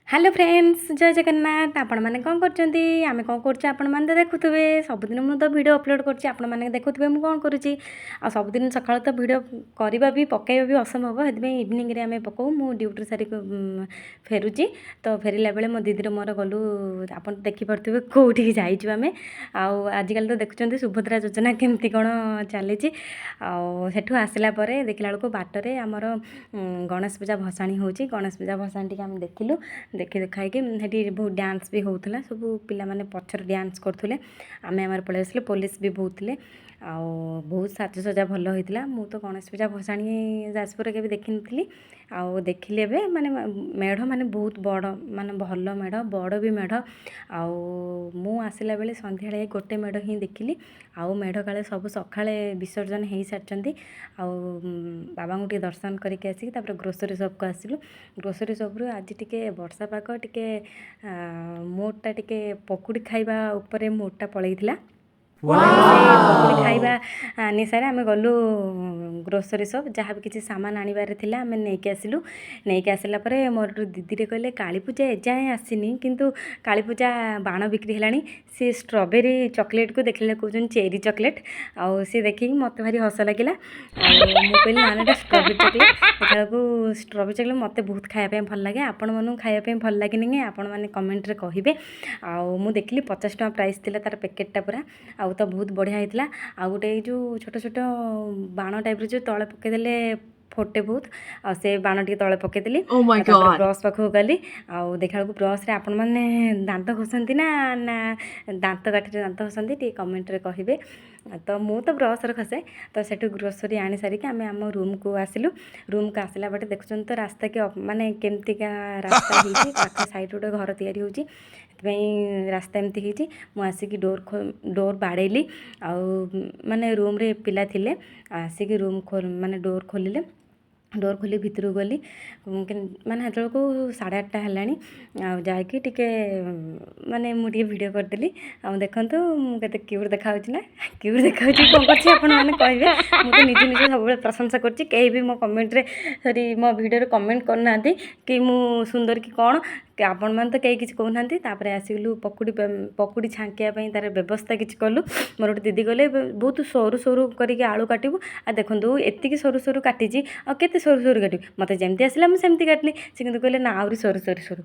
Hello friends, ଜୟ ଜଗନ୍ନାଥ। ଆପଣମାନେ କ'ଣ କରୁଛନ୍ତି? ଆମେ କ'ଣ କରୁଛୁ, ଆପଣମାନେ ତ ଦେଖୁଥିବେ। ସବୁଦିନ ମୁଁ ତ ଭିଡ଼ିଓ ଅପଲୋଡ଼ କରୁଛି, ଆପଣମାନେ ଦେଖୁଥିବେ ମୁଁ କ'ଣ କରୁଛି। ଆଉ ସବୁଦିନ ସକାଳୁ ତ ଭିଡ଼ିଓ କରିବା ବି ପକାଇବା ବି ଅସମ୍ଭବ। ସେଥିପାଇଁ ଇଭିନିଂରେ ଆମେ ପକାଉ। ମୁଁ ଡ୍ୟୁଟିରୁ ସାରିକି ଫେରୁଛି ତ ଫେରିଲା ବେଳେ ମୋ ଦିଦିର ମୋର ଗଲୁ। ଆପଣ ତ ଦେଖିପାରୁଥିବେ କେଉଁଠିକି ଯାଇଛୁ ଆମେ। ଆଉ ଆଜିକାଲି ତ ଦେଖୁଛନ୍ତି ସୁଭଦ୍ରା ଯୋଜନା କେମିତି କ'ଣ ଚାଲିଛି। ଆଉ ସେଠୁ ଆସିଲା ପରେ ଦେଖିଲା ବେଳକୁ ବାଟରେ ଆମର ଗଣେଶ ପୂଜା ଭସାଣି ହେଉଛି। ଗଣେଶ ପୂଜା ଭସାଣି ଟିକେ ଆମେ ଦେଖିଲୁ। ଦେଖି ଦେଖାଇକି ସେଠି ବହୁତ ଡ୍ୟାନ୍ସ ବି ହେଉଥିଲା। ସବୁ ପିଲାମାନେ ପଛରେ ଡ୍ୟାନ୍ସ କରୁଥିଲେ। ଆମେ ଆମର ପଳେଇ ଆସିଲୁ। ପୋଲିସ ବି ବହୁତ ଥିଲେ ଆଉ ବହୁତ ସାଜସଜ୍ଜା ଭଲ ହୋଇଥିଲା। ମୁଁ ତ ଗଣେଶ ପୂଜା ଭସାଣି ଯାଜପୁରରେ କେବେ ଦେଖିନଥିଲି, ଆଉ ଦେଖିଲି ଏବେ। ମାନେ ମେଢ଼ ମାନେ ବହୁତ ବଡ଼, ମାନେ ଭଲ ମେଢ଼, ବଡ଼ ବି ମେଢ଼। ଆଉ ମୁଁ ଆସିଲା ବେଳେ ସନ୍ଧ୍ୟାବେଳେ ଗୋଟେ ମେଢ଼ ହିଁ ଦେଖିଲି। ଆଉ ମେଢ଼ କାଳେ ସବୁ ସକାଳେ ବିସର୍ଜନ ହେଇସାରିଛନ୍ତି। ଆଉ ବାବାଙ୍କୁ ଟିକେ ଦର୍ଶନ କରିକି ଆସିକି ତାପରେ ଗ୍ରୋସରୀ ସପ୍କୁ ଆସିଲୁ। ଗ୍ରୋସରୀ ସପ୍ରୁ ଆଜି ଟିକେ ବର୍ଷା ପାଗ, ଟିକେ ମୁଡ଼୍ଟା ଟିକେ ପକୁଡ଼ି ଖାଇବା ଉପରେ ମୁଡ଼୍ଟା ପଳେଇଥିଲା। ପକୁଡ଼ି ଖାଇବା ନିଶାରେ ଆମେ ଗଲୁ ଗ୍ରୋସରୀ ସପ୍। ଯାହା ବି କିଛି ସାମାନ ଆଣିବାର ଥିଲା, ଆମେ ନେଇକି ଆସିଲୁ। ନେଇକି ଆସିଲା ପରେ ମୋର ଦିଦିରେ କହିଲେ, କାଳୀ ପୂଜା ଏଯାଏଁ ଆସିନି, କିନ୍ତୁ କାଳୀ ପୂଜା ବାଣ ବିକ୍ରି ହେଲାଣି। ସେ ଷ୍ଟ୍ରବେରୀ ଚକୋଲେଟ୍କୁ ଦେଖିଲେ କହୁଛନ୍ତି ଚେରି ଚକୋଲେଟ୍। ଆଉ ସେ ଦେଖିକି ମୋତେ ଭାରି ହସ ଲାଗିଲା। ଆଉ ମୁଁ କହିଲି, ନା ନା, ଏଇଟା ଷ୍ଟ୍ରବେରୀ ଚକୋଲେଟ୍। ଦେଖିଲା ବେଳକୁ ଷ୍ଟ୍ରବେରୀ ଚକୋଲେଟ୍ ମୋତେ ବହୁତ ଖାଇବା ପାଇଁ ଭଲ ଲାଗେ। ଆପଣମାନଙ୍କୁ ଖାଇବା ପାଇଁ ଭଲ ଲାଗେନି କି? ଆପଣମାନେ କମେଣ୍ଟରେ କହିବେ। ଆଉ ମୁଁ ଦେଖିଲି 50 ଟଙ୍କା ପ୍ରାଇସ୍ ଥିଲା ତା'ର ପ୍ୟାକେଟ୍ଟା ପୁରା। ଆଉ ତ ବହୁତ ବଢ଼ିଆ ହେଇଥିଲା। ଆଉ ଗୋଟେ ଏଇ ଯେଉଁ ଛୋଟ ଛୋଟ ବାଣ ଟାଇପ୍ର, ଯେଉଁ ତଳେ ପକାଇଦେଲେ ଫୋଟେ ବହୁତ, ଆଉ ସେ ବାଣ ଟିକେ ତଳେ ପକାଇଦେଲି। Oh my ଆଉ ତାପରେ God. Brush ପାଖକୁ ଗଲି। ଆଉ ଦେଖିଲା ବେଳକୁ ବ୍ରସ୍ରେ, ଆପଣମାନେ ଦାନ୍ତ ଘଷନ୍ତି ନା ନା ଦାନ୍ତ କାଠିରେ ଦାନ୍ତ ଘଷନ୍ତି, ଟିକେ କମେଣ୍ଟରେ କହିବେ। ତ ମୁଁ ତ ବ୍ରସ୍ରେ ଘଷେ। ତ ସେଠୁ ଗ୍ରୋସରୀ ଆଣି ସାରିକି ଆମେ ଆମ ରୁମ୍କୁ ଆସିଲୁ। ରୁମ୍କୁ ଆସିଲା ବାଟେ ଦେଖୁଛନ୍ତି ତ ରାସ୍ତା କି ମାନେ କେମିତିକା ରାସ୍ତା ହେଇଛି। ପାଖ ସାଇଡ଼୍ ଗୋଟେ ଘର ତିଆରି ହେଉଛି, ସେଥିପାଇଁ ରାସ୍ତା ଏମିତି ହେଇଛି। ମୁଁ ଆସିକି ଡୋର୍ ବାଡ଼େଇଲି। ଆଉ ମାନେ ରୁମ୍ରେ ପିଲା ଥିଲେ, ଆସିକି ରୁମ୍ ମାନେ ଡୋର୍ ଖୋଲିଲେ। ଡୋର୍ ଖୋଲି ଭିତରକୁ ଗଲି। ମାନେ ସେତେବେଳକୁ 8:30 ହେଲାଣି। ଆଉ ଯାଇକି ଟିକେ ମାନେ ମୁଁ ଟିକେ ଭିଡ଼ିଓ କରିଦେଲି। ଆଉ ଦେଖନ୍ତୁ, ମୁଁ କେତେ କ୍ୟୁଟ୍ ଦେଖାଯାଉଛି ନା? କ୍ୟୁଟ୍ ଦେଖାଯାଉଛି, କ'ଣ କରୁଛି, ଆପଣମାନେ କହିବେ। ମୁଁ ତ ନିଜେ ନିଜେ ସବୁବେଳେ ପ୍ରଶଂସା କରୁଛି। କେହି ବି ମୋ କମେଣ୍ଟରେ, ସରି, ମୋ ଭିଡ଼ିଓରେ କମେଣ୍ଟ କରୁନାହାନ୍ତି କି ମୁଁ ସୁନ୍ଦର କି କ'ଣ କି। ଆପଣମାନେ ତ କେହି କିଛି କହୁନାହାନ୍ତି। ତାପରେ ଆସିଗଲୁ ପକୁଡ଼ି ପକୁଡ଼ି ଛାଙ୍କିବା ପାଇଁ ତା'ର ବ୍ୟବସ୍ଥା କିଛି କଲୁ। ମୋର ଗୋଟେ ଦିଦି କହିଲେ, ବହୁତ ସରୁ ସରୁ କରିକି ଆଳୁ କାଟିବୁ। ଆଉ ଦେଖନ୍ତୁ, ଏତିକି ସରୁ ସରୁ କାଟିଛି, ଆଉ କେତେ ସରୁ ସରୁ କାଟିବି? ମୋତେ ଯେମିତି ଆସିଲା, ମୁଁ ସେମିତି କାଟିଲି। ସେ କିନ୍ତୁ କହିଲେ, ନା, ଆହୁରି ସରୁ ସରୁ ସରୁ।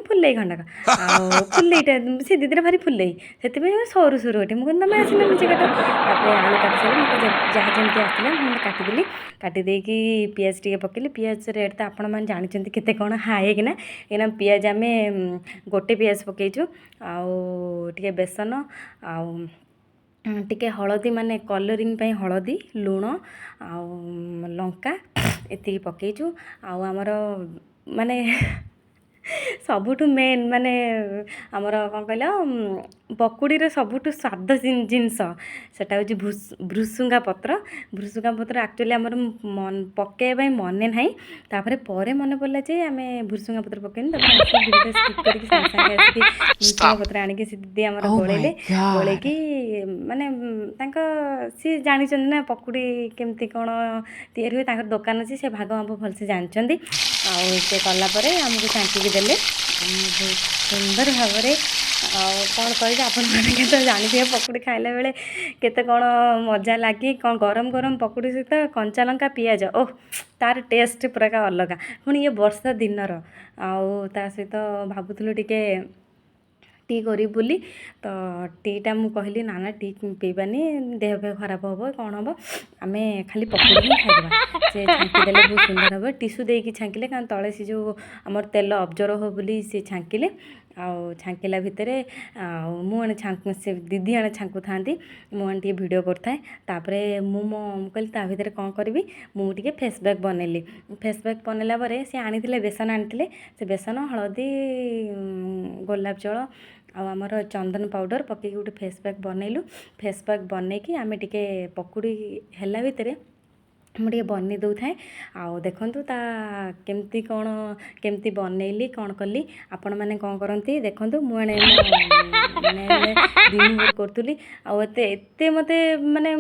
ଫୁଲେଇ ଖଣ୍ଡକ ଆଉ ଫୁଲେଇଟା, ସେ ଦିଦିଟା ଭାରି ଫୁଲେଇ, ସେଥିପାଇଁ ସରୁ ସରୁ କାଟି। ମୁଁ କହିଲି, ତମେ ଆସିଲ ନିଜେ କାଟ। ତାପରେ ଆଳୁ କାଟି ସାରିଲେ ମୋତେ ଯାହା ଯେମିତି ଆସିଲା, ମୁଁ କାଟିଦେଲି। କାଟି ଦେଇକି ପିଆଜ ଟିକେ ପକେଇଲି। ପିଆଜ ରେଟ୍ ତ ଆପଣମାନେ ଜାଣିଛନ୍ତି କେତେ କ'ଣ ହାଇ କିନା ଏଇନା। ପିଆଜ ଆମେ ଗୋଟେ ପିଆଜ ପକେଇଛୁ। ଆଉ ଟିକେ ବେସନ ଆଉ ଟିକେ ହଳଦୀ, ମାନେ କଲରିଂ ପାଇଁ ହଳଦୀ, ଲୁଣ ଆଉ ଲଙ୍କା ଏତିକି ପକେଇଛୁ। ଆଉ ଆମର ମାନେ ସବୁଠୁ ମେନ୍, ମାନେ ଆମର କ'ଣ କହିଲ, ପକୁଡ଼ିର ସବୁଠୁ ସ୍ୱାଦ ଜିନିଷ ସେଟା ହେଉଛି ଭୃସୁଙ୍ଗା ପତ୍ର। ଭୃସୁଙ୍ଗା ପତ୍ର ଆକ୍ଚୁଆଲି ଆମର ପକାଇବା ପାଇଁ ମନେ ନାହିଁ। ତାପରେ ପରେ ମନେ ପଡ଼ିଲା ଯେ ଆମେ ଭୃସୁଙ୍ଗା ପତ୍ର ପକେଇନୁ। ତାପରେ ଆସିକି ଭିଡ଼ିଓ ସ୍କିପ୍ କରିକି ସାଙ୍ଗେ ସାଙ୍ଗେ ଆସିକି ଭୃସୁଙ୍ଗା ପତ୍ର ଆଣିକି ସେ ଦିଦି ଆମର Oh my ଗୋଳେଇଲେ। God. ଗୋଳେଇକି ମାନେ ତାଙ୍କ ସିଏ ଜାଣିଛନ୍ତି ନା ପକୁଡ଼ି କେମିତି କ'ଣ ତିଆରି ହୁଏ। ତାଙ୍କର ଦୋକାନ ଅଛି, ସେ ଭାଗ ମାପ ଭଲସେ ଜାଣିଛନ୍ତି। ଆଉ ସେ କଲା ପରେ ଆମକୁ ଛାଙ୍କିକି ଦେଲେ ବହୁତ ସୁନ୍ଦର ଭାବରେ। ଆଉ କ'ଣ କହିବି, ଆପଣମାନେ କେତେ ଜାଣିଥିବେ ପକୁଡ଼ି ଖାଇଲା ବେଳେ କେତେ କ'ଣ ମଜା ଲାଗେ। କ'ଣ ଗରମ ଗରମ ପକୁଡ଼ି ସହିତ କଞ୍ଚା ଲଙ୍କା, ପିଆଜ, ଓଃ, ତାର ଟେଷ୍ଟ ପୁରା ଅଲଗା। ପୁଣି ଇଏ ବର୍ଷା ଦିନର। ଆଉ ତା ସହିତ ଭାବୁଥିଲୁ ଟିକେ ଟି କରିବୁ ବୋଲି। ତ ଟିଟା ମୁଁ କହିଲି, ନା ନା, ଟି ପିଇବାନି, ଦେହ ଫେହ ଖରାପ ହେବ, କ'ଣ ହେବ, ଆମେ ଖାଲି ପକୁଡ଼ି ହିଁ ଖାଇଦେବା। ସେ ଛାଙ୍କିଦେଲେ ବହୁତ ସୁନ୍ଦର ହେବ। ଟିସୁ ଦେଇକି ଛାଙ୍କିଲେ, କାରଣ ତଳେ ସେ ଯେଉଁ ଆମର ତେଲ ଅବଜର୍ଭ ହେବ ବୋଲି ସେ ଛାଙ୍କିଲେ। ଆଉ ଛାଙ୍କିଲା ଭିତରେ ଆଉ ମୁଁ ଏଣେ ଛାଙ୍କୁ, ସେ ଦିଦି ଏଣେ ଛାଙ୍କୁଥାନ୍ତି, ମୁଁ ଏଣେ ଟିକେ ଭିଡ଼ିଓ କରୁଥାଏ। ତାପରେ ମୁଁ କହିଲି, ତା ଭିତରେ କ'ଣ କରିବି? ମୁଁ ଟିକେ ଫେସ୍ ପ୍ୟାକ୍ ବନେଇଲି। ଫେସ୍ ପ୍ୟାକ୍ ବନେଇଲା ପରେ ସେ ଆଣିଥିଲେ, ବେସନ ଆଣିଥିଲେ। ସେ ବେସନ, ହଳଦୀ, ଗୋଲାପ ଜଳ ଆଉ ଆମର ଚନ୍ଦନ ପାଉଡ଼ର ପକାଇକି ଗୋଟେ ଫେସ୍ ପ୍ୟାକ୍ ବନେଇଲୁ। ଫେସ୍ ପ୍ୟାକ୍ ବନେଇକି ଆମେ ଟିକେ ପକୁଡ଼ି ହେଲା ଭିତରେ ମୁଁ ଟିକେ ବନେଇ ଦେଉଥାଏ। ଆଉ ଦେଖନ୍ତୁ ତା କେମିତି କ'ଣ, କେମିତି ବନେଇଲି, କ'ଣ କଲି, ଆପଣମାନେ କ'ଣ କରନ୍ତି ଦେଖନ୍ତୁ। ମୁଁ ଏଣେ ମାନେ ରିମୁଭ୍ କରୁଥିଲି। ଆଉ ଏତେ ଏତେ ମୋତେ ମାନେ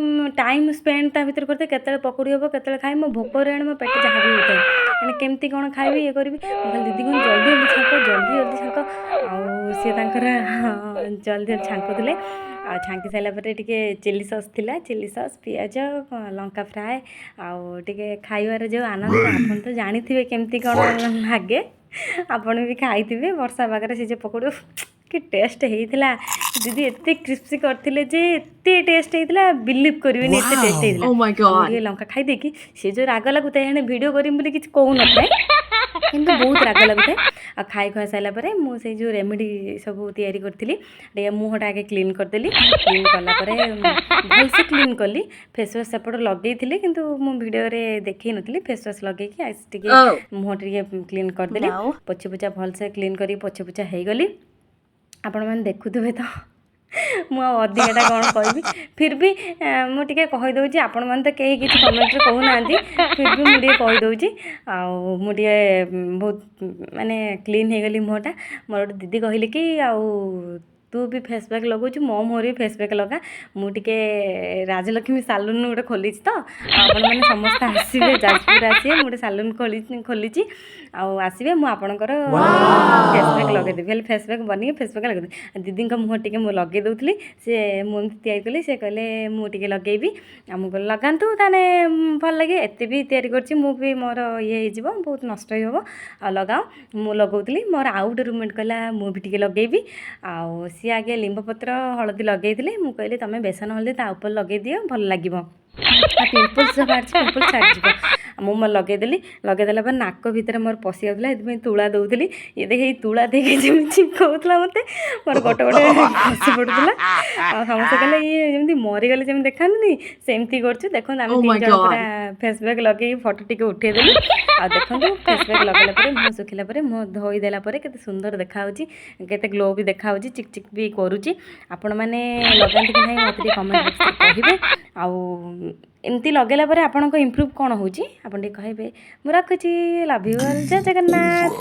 ଟାଇମ୍ ସ୍ପେଣ୍ଡ ତା ଭିତରେ କରିଥାଏ, କେତେବେଳେ ପକୁଡ଼ି ହେବ, କେତେବେଳେ ଖାଇବି। ମୋ ଭୋକରେ ଏଣେ ମୋ ପେଟ ଯାହା ବି ହେଉଥାଏ, ମାନେ କେମିତି କ'ଣ ଖାଇବି, ଇଏ କରିବି। ମୁଁ ଖାଲି ଦିଦି କୁହନ୍ତି, ଜଲ୍ଦି ଜଲ୍ଦି ଛାଙ୍କ, ଜଲ୍ଦି ଜଲ୍ଦି। ସିଏ ତାଙ୍କର ଜଲ୍ଦି ଜଲ୍ଦି ଛାଙ୍କୁଥିଲେ। ଆଉ ଛାଙ୍କି ସାରିଲା ପରେ ଟିକେ ଚିଲି ସସ୍ ଥିଲା, ଚିଲି ସସ୍, ପିଆଜ, ଲଙ୍କା ଫ୍ରାଏ ଆଉ ଟିକେ ଖାଇବାର ଯେଉଁ ଆନନ୍ଦ, ଆପଣ ତ ଜାଣିଥିବେ କେମିତି କ'ଣ ଲାଗେ। ଆପଣ ବି ଖାଇଥିବେ ବର୍ଷା ପାଗରେ ସେ ଯେଉଁ ପକୋଡ଼ି, କି ଟେଷ୍ଟ ହେଇଥିଲା। ଦିଦି ଏତେ କ୍ରିସ୍ପି କରିଥିଲେ ଯେ ଏତେ ଟେଷ୍ଟ ହେଇଥିଲା, ବିଲିଭ୍ କରିବେନି, ଏତେ ଟେଷ୍ଟ ହେଇଥିଲା। Oh my ଆଉ ମୁଁ God. ଟିକେ ଲଙ୍କା ଖାଇଦେଇକି, ସେ ଯେଉଁ ରାଗ ଲାଗୁଥାଏ, ହେଣେ ଭିଡ଼ିଓ କରିମି ବୋଲି କିଛି କହୁନଥାଏ, କିନ୍ତୁ ବହୁତ ରାଗ ଲାଗୁଥାଏ। ଆଉ ଖାଇ ଖୁଆ ସାରିଲା ପରେ ମୁଁ ସେଇ ଯେଉଁ ରେମିଡ଼ି ସବୁ ତିଆରି କରିଥିଲି, ଟିକେ ମୁହଁଟା ଆଗେ କ୍ଲିନ୍ କରିଦେଲି। କ୍ଲିନ୍ କଲା ପରେ ଭଲସେ କ୍ଲିନ୍ କଲି। ଫେସ୍ ୱାଶ୍ ସେପଟେ ଲଗେଇଥିଲି, କିନ୍ତୁ ମୁଁ ଭିଡ଼ିଓରେ ଦେଖେଇ ନଥିଲି। ଫେସ୍ ୱାଶ୍ ଲଗେଇକି ଆସି ଟିକେ Oh. ମୁହଁ ଟିକେ କ୍ଲିନ୍ କରିଦେଲି। No. ପୋଛି ପୁଛା ଭଲସେ କ୍ଲିନ୍ କରିକି ପୋଛି ପୁଛା ହେଇଗଲି। ଆପଣମାନେ ଦେଖୁଥିବେ ତ, ମୁଁ ଆଉ ଅଧିକାଟା କ'ଣ କହିବି? ଫିର୍ ବି ମୁଁ ଟିକେ କହିଦେଉଛି। ଆପଣମାନେ ତ କେହି କିଛି କମେଣ୍ଟରେ କହୁନାହାନ୍ତି, ଫିର୍ ବି ମୁଁ ଟିକେ କହିଦେଉଛି। ଆଉ ମୁଁ ଟିକେ ବହୁତ ମାନେ କ୍ଲିନ୍ ହେଇଗଲି ମୁହଁଟା। ମୋର ଗୋଟେ ଦିଦି କହିଲେ କି, ଆଉ ତୁ ବି ଫେସ୍ ପ୍ୟାକ୍ ଲଗାଉଛୁ, ମୋ ମୁହଁରେ ବି ଫେସ୍ ପ୍ୟାକ୍ ଲଗା। ମୁଁ ଟିକେ ରାଜଲକ୍ଷ୍ମୀ ସାଲୁନ୍ ଗୋଟେ ଖୋଲିଛି ତ, ଆଉ ଆପଣମାନେ ସମସ୍ତେ ଆସିବେ, ଯାଜପୁର ଆସିବେ। ମୁଁ ଗୋଟେ ସାଲୁନ୍ ଖୋଲିଛି ଆଉ ଆସିବେ, ମୁଁ ଆପଣଙ୍କର ଫେସ୍ ପ୍ୟାକ୍ ଲଗେଇଦେବି। ହେଲେ ଫେସ୍ ପ୍ୟାକ୍ ବନେଇକି ଫେସ୍ ପ୍ୟାକ୍ ଲଗେଇଦେବି। ଦିଦିଙ୍କ ମୁହଁ ଟିକେ ମୁଁ ଲଗେଇ ଦେଉଥିଲି। ସେ ମୁଁ ଏମିତି ତିଆରି କଲି, ସେ କହିଲେ ମୁଁ ଟିକେ ଲଗେଇବି। ଆଉ ମୁଁ କହିଲି ଲଗାନ୍ତୁ ତାହେଲେ, ଭଲ ଲାଗେ। ଏତେ ବି ତିଆରି କରିଛି ମୁଁ ବି, ମୋର ଇଏ ହେଇଯିବ, ବହୁତ ନଷ୍ଟ ବି ହେବ, ଆଉ ଲଗାଅ। ମୁଁ ଲଗାଉଥିଲି, ମୋର ଆଉ ଗୋଟେ ରୁମମେଟ୍ କହିଲା ମୁଁ ବି ଟିକେ ଲଗେଇବି। ଆଉ ସିଏ ଆଗେ ଲିମ୍ବ ପତ୍ର ହଳଦୀ ଲଗେଇଥିଲେ। ମୁଁ କହିଲି ତମେ ବେସନ ହଳଦୀ ତା ଉପରେ ଲଗେଇ ଦିଅ, ଭଲ ଲାଗିବ, ଆଉ ପିମ୍ପଲ୍ସ ଯାହା ବାହାରିଛି ପିମ୍ପଲ୍ସ ଛାଡ଼ିଯିବ। ଆଉ ମୁଁ ମୋର ଲଗେଇଦେଲି। ଲଗେଇଦେଲା ପରେ ନାକ ଭିତରେ ମୋର ପଶିଯାଉଥିଲା, ସେଥିପାଇଁ ତୁଳା ଦେଉଥିଲି। ଇଏ ଦେଖି, ଏଇ ତୁଳା ଦେଇକି ଯେମିତି ଛିଙ୍କଉଥିଲା ମୋତେ, ମୋର ଗୋଟେ ଗୋଟେ ଖସି ପଡ଼ୁଥିଲା। ଆଉ ସମସ୍ତେ କହିଲେ ଇଏ ଯେମିତି ମରିଗଲେ ଯେମିତି ଦେଖାନ୍ତିନି, ସେମିତି କରୁଛୁ। ଦେଖନ୍ତୁ, ଆମେ Oh ତିନି my ଜଣ ପୁରା God. Face pack ଲଗେଇକି ଫଟୋ ଟିକେ ଉଠେଇଦେଲୁ। ଆଉ ଦେଖନ୍ତୁ, ଫେସ୍ ପ୍ୟାକ୍ ଲଗେଇଲା ପରେ, ମୁହଁ ଶୁଖିଲା ପରେ, ମୁହଁ ଧୋଇଦେଲା ପରେ କେତେ ସୁନ୍ଦର ଦେଖାହେଉଛି, କେତେ ଗ୍ଲୋ ବି ଦେଖାହେଉଛି, ଚିକ୍ ଚିକ୍ ବି କରୁଛି। ଆପଣମାନେ ଲଗାନ୍ତି କି ନାହିଁ, ମୋତେ ଟିକେ କମେଣ୍ଟ ବକ୍ସରେ କହିବେ। ଆଉ ଏମିତି ଲଗେଇଲା ପରେ ଆପଣଙ୍କ ଇମ୍ପ୍ରୁଭ୍ କ'ଣ ହେଉଛି, ଆପଣ ଟିକେ କହିବେ। ମୁଁ ରଖୁଛି। Love you all, Jay Jagannath.